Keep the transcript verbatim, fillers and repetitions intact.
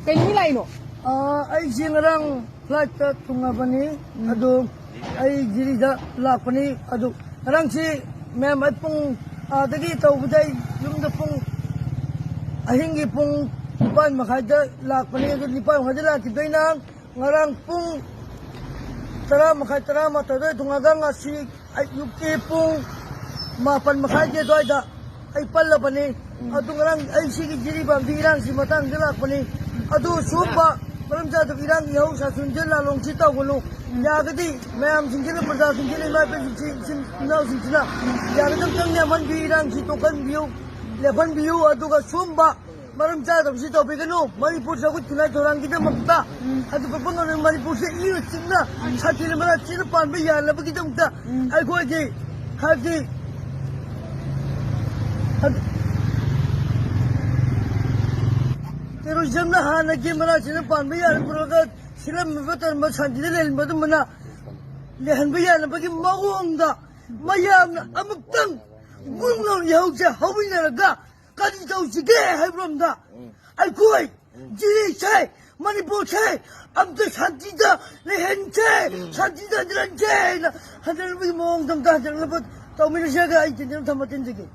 ꯀꯩ ꯅꯨꯃꯤꯠ ꯂꯥꯛꯏꯅꯣ? ꯑꯥ, ꯑꯩꯁꯦ ꯉꯔꯥꯡ flight ꯇ ꯊꯨꯡꯉꯕꯅꯤ꯫ ꯎꯝ꯫ ꯑꯗꯨ ꯑꯩ ꯖꯤꯔꯤꯗ ꯂꯥꯛꯄꯅꯤ꯫ ꯑꯗꯨ ꯉꯔꯥꯡꯁꯤ ꯃꯌꯥꯝ ꯑꯩ ꯄꯨꯡ ꯑꯥꯗꯒꯤ ꯇꯧꯕꯗ ꯑꯩ ꯌꯨꯝꯗ ꯄꯨꯡ, ꯑꯍꯤꯡꯒꯤ ꯄꯨꯡ ꯅꯤꯄꯥꯟ ꯃꯈꯥꯏꯗ ꯂꯥꯛꯄꯅꯤ꯫ ꯑꯗꯨ ꯅꯤꯄꯥꯟ ꯃꯈꯥꯏꯗ ꯂꯥꯛꯈꯤꯕꯗꯩꯅ ꯉꯔꯥꯡ ꯄꯨꯡ ꯇꯔꯥ ꯃꯈꯥꯏ, ꯇꯔꯥꯃꯥꯊꯣꯏ ꯑꯗꯨꯋꯥꯏ ꯊꯨꯡꯉꯒ ꯉꯁꯤ ꯑꯌꯨꯛꯀꯤ ꯄꯨꯡ ꯃꯥꯄꯟ ꯃꯈꯥꯏꯒꯤ ꯑꯗꯨꯋꯥꯏꯗ ꯑꯩ ꯄꯜꯂꯕꯅꯤ꯫ ꯎꯝ꯫ ꯑꯗꯨ ꯉꯔꯥꯡ ꯑꯩ ꯁꯤꯒꯤ ꯖꯤꯔꯤ ꯄꯥꯝꯕꯤ ꯏꯔꯥꯡꯁꯤ ꯃꯇꯥꯡꯗ ꯂꯥꯛꯄꯅꯤ꯫ ꯑꯗꯨ ꯁꯨꯝꯕ ꯃꯔꯝ ꯆꯥꯗꯕ ꯏꯔꯥꯡ ꯏꯍꯧ ꯁꯥꯁꯟꯁꯦ ꯂꯥꯂꯣꯡꯁꯤ ꯇꯧꯒꯅꯨ꯫ ꯎꯝ꯫ ꯌꯥꯔꯒꯗꯤ ꯃꯌꯥꯝꯁꯤꯡꯁꯤꯅ, ꯄ꯭ꯔꯖꯥꯁꯤꯡꯁꯤꯅ, ꯏꯃꯥ ꯏꯕꯦꯟꯁꯤꯡꯁꯤ, ꯏꯆꯤꯟ ꯏꯅꯥꯎꯁꯤꯡꯁꯤꯅ ꯌꯥꯔꯒꯗꯤ ꯑꯝꯇꯪ ꯅꯦꯝꯍꯟꯕꯤ, ꯏꯔꯥꯡꯁꯤ ꯇꯣꯛꯍꯟꯕꯤꯌꯨ, ꯂꯦꯞꯍꯟꯕꯤꯌꯨ꯫ ꯑꯗꯨꯒ ꯁꯨꯝꯕ ꯃꯔꯝ ꯆꯥꯗꯕꯁꯤ ꯇꯧꯕꯤꯒꯅꯨ꯫ ꯃꯅꯤꯄꯨꯔ ꯆꯥꯎꯈꯠ ꯈꯨꯟꯅꯥꯏ ꯊꯧꯔꯥꯡꯒꯤꯗꯃꯛꯇ ꯎꯝ꯫ ꯑꯗꯨ ꯄꯣꯛꯄ ꯉꯝꯂꯕ ꯃꯅꯤꯄꯨꯔꯁꯦ ꯏꯔ ꯆꯤꯛꯅ ꯁꯥꯊꯤꯅ ꯃꯔꯥ ꯆꯤꯛꯅ ꯄꯥꯟꯕ ꯌꯥꯅꯕꯒꯤꯗꯃꯛꯇ ꯎꯝ꯫ ꯑꯩꯈꯣꯏꯒꯤ ꯍꯥꯏꯕꯗꯤ ꯑꯗ-, terrorism ꯅ ꯍꯥꯟꯅꯒꯤ ꯃꯔꯥ ꯆꯤꯛꯅ ꯄꯥꯟꯕ ꯌꯥꯅ ꯄꯨꯔꯒ ꯁꯤꯜꯂꯝꯃꯤꯕ ꯇꯧꯔꯝꯕ ꯁꯥꯟꯇꯤꯗ ꯂꯩꯍꯟꯕ ꯑꯗꯨꯝꯕꯅ ꯂꯩꯍꯟꯕ ꯌꯥꯅꯕꯒꯤ ꯃꯑꯣꯡꯗ ꯃꯌꯥꯝꯅ ꯑꯃꯨꯛꯇꯪ ꯒꯨꯡ ꯂꯥꯎꯅ ꯏꯍꯧꯁꯦ ꯍꯧꯃꯤꯟꯅꯔꯒ ꯀꯔꯤ ꯇꯧꯁꯤꯒꯦ ꯍꯥꯏꯕꯔꯣꯝꯗ ꯎꯝ꯫ ꯑꯩꯈꯣꯏ ꯎꯝ꯫ ꯖꯤꯔꯤꯁꯦ, ꯃꯅꯤꯄꯨꯔꯁꯦ ꯑꯝꯇ ꯁꯥꯟꯇꯤꯗ ꯂꯩꯍꯟꯁꯦ, ꯎꯝ꯫ ꯁꯥꯟꯇꯤꯗ ꯍꯟꯖꯤꯜꯍꯟꯁꯦ ꯍꯥꯏꯅ ꯍꯟꯖꯤꯜꯍꯟꯕꯒꯤ ꯃꯑꯣꯡꯗ ꯑꯝꯇ ꯍꯟꯖꯤꯜꯅꯕ ꯇꯧꯃꯤꯟꯅꯁꯦ꯫ ꯑꯩ ꯇꯦꯟꯗꯦꯟ ꯊꯝꯃ ꯇꯤꯟꯖꯒꯦ꯫